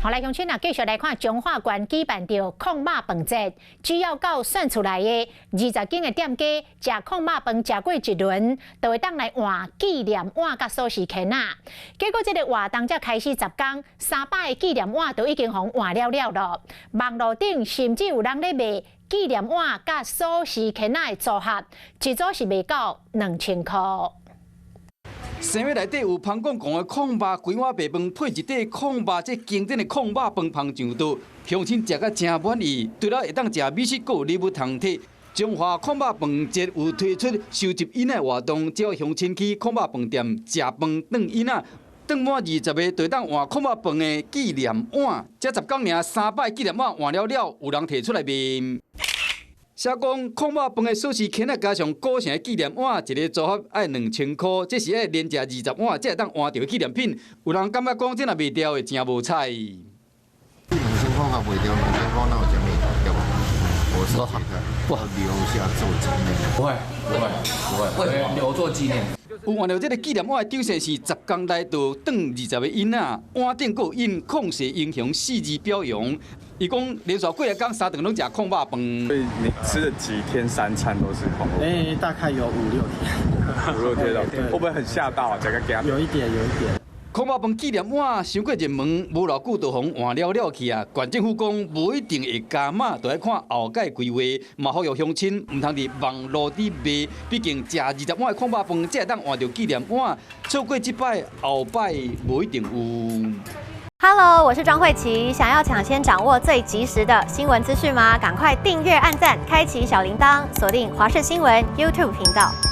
好來，鄉親啊，繼續來看彰化縣舉辦著炕肉飯節，只要到選出來的20間的店家食炕肉飯食過一輪，就會當來換紀念碗佮鎖匙圈仔。結果這个活動才開始10工，300個紀念碗都已經予換了了囉。網路頂甚至有人咧賣紀念碗佮鎖匙圈仔的組合，一組是賣到2000箍。生米內底有芳公公的炕肉規碗白飯，配一塊炕肉，這經典的炕肉飯芳上桌，鄉親食甲誠滿意。除了會當食美食，閣有禮物通提。彰化炕肉飯節有推出收集椅仔活動，只要鄉親去炕肉飯店食飯轉椅仔，轉滿20個就會當換炕肉飯的紀念碗。才10工爾，300紀念碗換了了，有人提出來賣。寫講炕肉飯的鎖匙圈仔加上古城的紀念碗，一個組合愛2000箍，這是愛連食20碗才會當換著紀念品。有人感覺講這若賣掉會誠無彩。2000塊較賣掉，2000塊哪有啥物對無？我是覺得不留下做紀念。不會，不會，不會，會留作紀念。有換著這个紀念碗的頂線是10工內就轉20個椅仔，碗頂閣有印“曠世英雄”四字表揚。伊講連續幾仔工三頓攏食炕肉飯。所以你吃了幾天三餐都是炕肉？欸，大概有五六天。五六天了，會不會很嚇到啊？這個驚？有一點，有一點。炕肉飯紀念碗傷過熱門，無偌久就予換了了去啊！縣政府講無一定會加碼，就愛看後擺規劃。嘛呼籲鄉親毋通佇網路頂賣，畢竟食20碗的炕肉飯才會當換著紀念碗，錯過這擺，後擺無一定有。 Hello，我是莊慧琪，想要搶先掌握最及時的新聞資訊嗎？趕快訂閱、按讚、開啟小鈴鐺，鎖定華視新聞 YouTube 頻道。